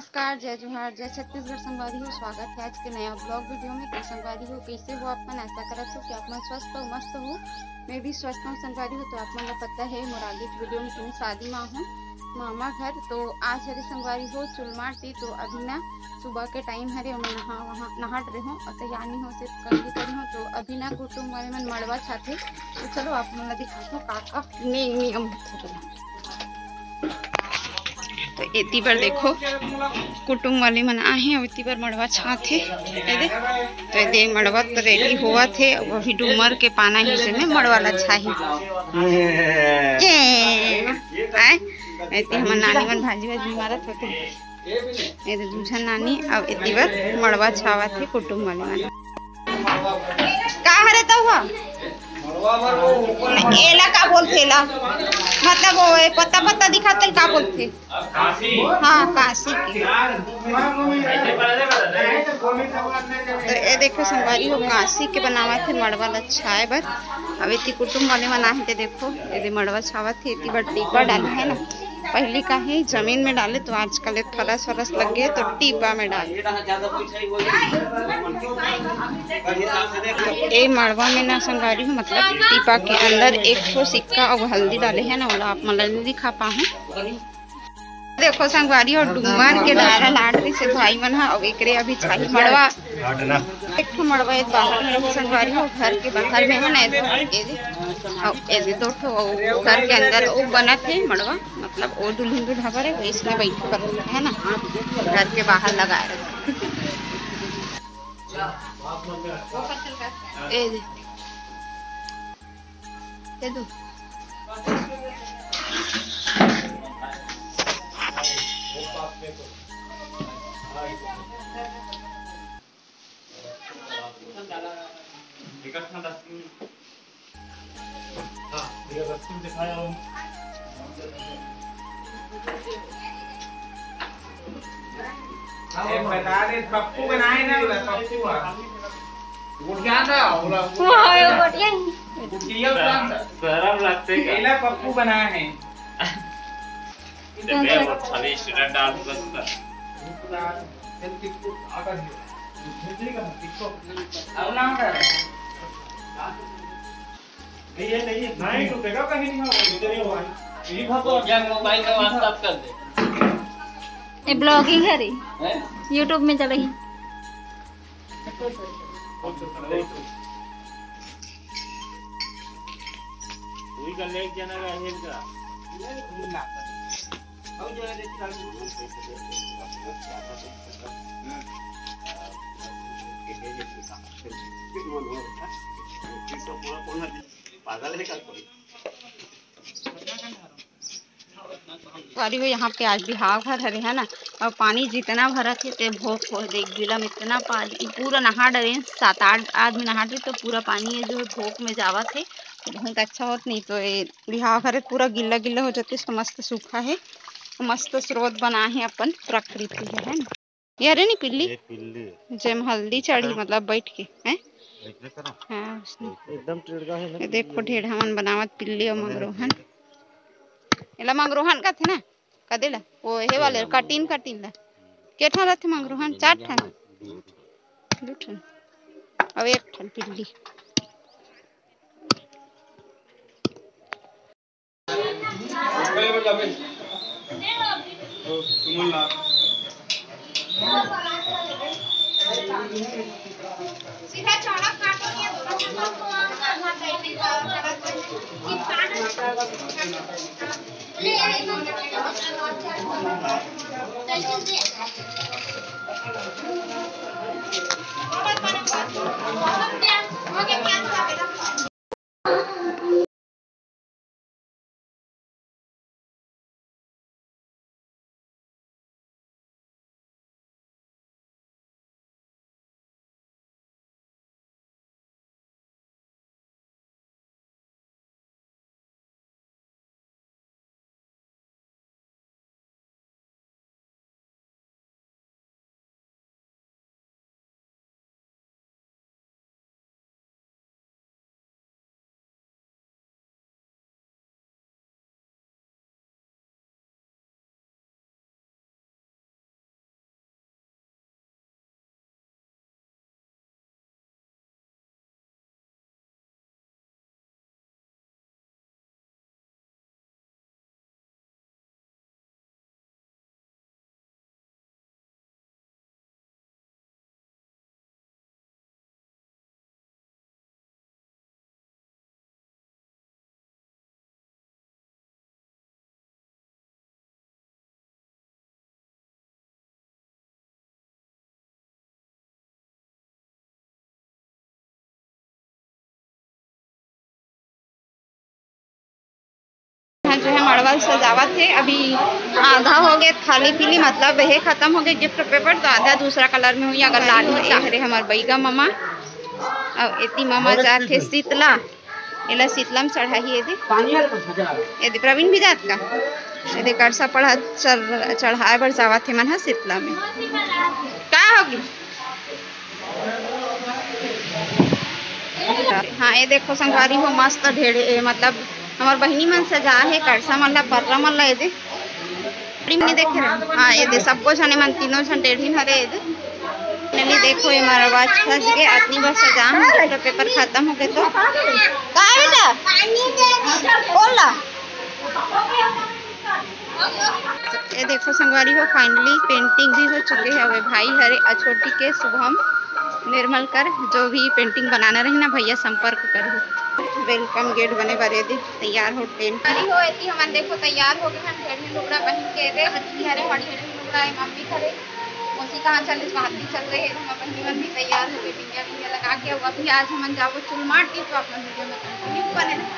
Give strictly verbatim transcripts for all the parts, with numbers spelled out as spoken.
नमस्कार, जय जोहार, जय छत्तीसगढ़ संगवारी हो। स्वागत है आज के नया ब्लॉग वीडियो में। तो संगवारी हो, कैसे हो आप मन? आशा करत हो कि आप मन स्वस्थ हो, मस्त हो। मैं भी स्वस्थ हूँ संगवारी हो। तो आप मन ला पता है, मोर आगे के वीडियो में तुम शादी में हूँ मामा घर। तो आज हरे संगवारी हो चुलमाटी। तो अभी ना सुबह के टाइम हरे, मैं नहा वहाँ नहाट रहे हूँ और तैयार नहीं हो, सिर्फ कंघी करी हूँ। तो अभी ना कुटुम वाले मन मड़वा छाथे। तो चलो आप मन ला दिखाता हूँ का का नियम। तो एती बर देखो, कुटुम वाले मन आहे, अउ एती बर मड़वा छात हे। ए दे, तो ए दे मड़वा तो रेडी होवत हे, अउ अभी डूमर के पाना ही से में मड़वा ला छाही। ए, आय, एती हमर नानी मन भाजी वाजी मारत होते। ए दे दू झन नानी, अउ एती बर मड़वा छावत हे कुटुम वाले मन। का हरे त हुआ? एला का बोलथे एला? मतलब वो ए पत्ता पत्ता दिखाते का बोलथे? हाँ, कांसी के। तो ये देखो संगवारी हो, कांसी के बनावत हे मड़वा ल छाए बर। अब एती कुटुम वाले मन आहे ते देखो, ये मड़वा छावत हे, एती बर टीपा डाले हे ना। पहली का है जमीन में डाले, तो आजकल ये फरस वरस लग गए तो टीपा में डाले। ए मड़वा में ना संगवारी हो, मतलब टीपा के अंदर एक ठो सिक्का अउ हल्दी डाले है ना, ओला आप मन ला नइ दिखा पाहूँ। देखो संगवारी हो, डूमर के डारा लाट रहिसे भाई मन ह, अउ एकरे अभी छाही मड़वा। एक ठो मड़वा ए बाहर में रही संगवारी हो, घर के बाहर में है ना, ए दे, अउ ए दे दो ठो, अउ घर के अंदर वो बनत हे मड़वा, मतलब वो दुल्हन दूल्हा बर है, इसमें बैठे बर है ना, घर के बाहर लगाए रहे। ए दे, ए दो। ए, बता दे, पप्पू बनाए ना, बोला, पप्पू ह। गोठिया था, बोला, वो है, वो गोठिया ही। गोठिया उतना था। शरम लगते का? एला पप्पू बनाए हैं। जब मैं वो खाली student डाल दूंगा तो। अब ना होता है। नहीं, ये नहीं, नहीं टूटेगा, कहीं नहीं होगा, इधर ही होगा। यही भाग तो। या mobile में WhatsApp कर दे। ये vlogging है रे। हैं? YouTube में चलेगी। वही का लेके जाना का है इनका। पागल है क्या कोई? सॉरी, वो यहाँ पे आज बिहाव घर हरे है ना, अउ पानी जितना भरत हे ते भोग हो। देख, गिला में इतना पानी, पूरा नहा डरे, सात आठ आदमी नहा डरे, तो पूरा पानी ये जो है भोग में जावत हे, तो बहुत अच्छा होत। नहीं तो ये बिहाव घर पूरा गिल्ला गिल्ला हो जाते, तो मस्त सूखा है, मस्त स्रोत बना है अपन प्रकृति है, है ना। ये हरे नी पिल्ली, ये पिल्ली। जेम हल्दी चढ़ी, हाँ। मतलब बैठ के, हैं? बैठ के करा। हाँ, उसने। एकदम टेढ़ा है ना ये पिल्ली देखो, है। ढेढ़ा मन बनावत पिल्ली अउ मंगरोहन। एला मंगरोहन कथे ना, कदे ला? ओ हे वाले, कटिन, कटिन ला। के ठन रथे मंगरोहन? चार ठन? दू ठन। अउ एक ठन पिल्ली। जो है मड़वा सजावत हे, अभी आधा हो गए खाली पीली, मतलब ये खत्म हो गए गिफ्ट पेपर, तो आधा दूसरा कलर में हुई, अगर लाली चाह रहे हमार बैगा ममा। अब एती ममा जात हे शीतला, एला शीतला में चढ़ाही। ये दे, ये दे प्रवीण भी जात का, ये दे करसा पढ़ा चढ़-, चढ़ाए बर जावत हे मन ह शीतला में। का होगी? हाँ, ये देखो संगवारी हो, मस्त ढेर, ए, मतलब हमर बहिनी मन सजा हे करसा मन ला, पर्रा मन ला। ये दे, टीम नहीं देखे रहे। हाँ, ये दे, सबको झने मन, तीनों झन डेढ़िन हरे। ये दे, finally देखो, ये मरवा सज के आदमी बस सजा हे, पेपर खत्म हो गए तो। का बेटा? बोल ना। ये देखो संगवारी हो, finally painting भी हो चुके हवे। भाई हरे अछोटी के शुभम निर्मल कर, जो भी painting बनाना रही ना भैया, संपर्क करो। Welcome gate बने बर ये दे तैयार हो टेंट। अरे हो, एती हमन देखो तैयार हो गए हन, ढेढ़ी लुगड़ा पहन के। ये दे अतिथि हरे, हड़ी हड़ी लुगड़ा है, मम्मी घरे। मौसी कहाँ चल, इस बात भी चल रहे हैं, तो हमर बहिनी मन भी तैयार हो गए, बिंदिया बिंदिया लगा के। अब अभी आज हमन जाबो चुलमाटी, तो अपन वीडियो में continue बने रहो।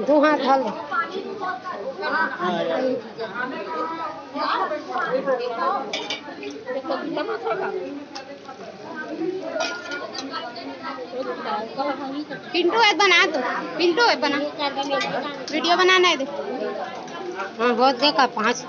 दो हाथ धर ले। पिंटू है, बना दो। पिंटू है, बना। वीडियो बनाना है, दे। हाँ, बहुत देखा, पाँच।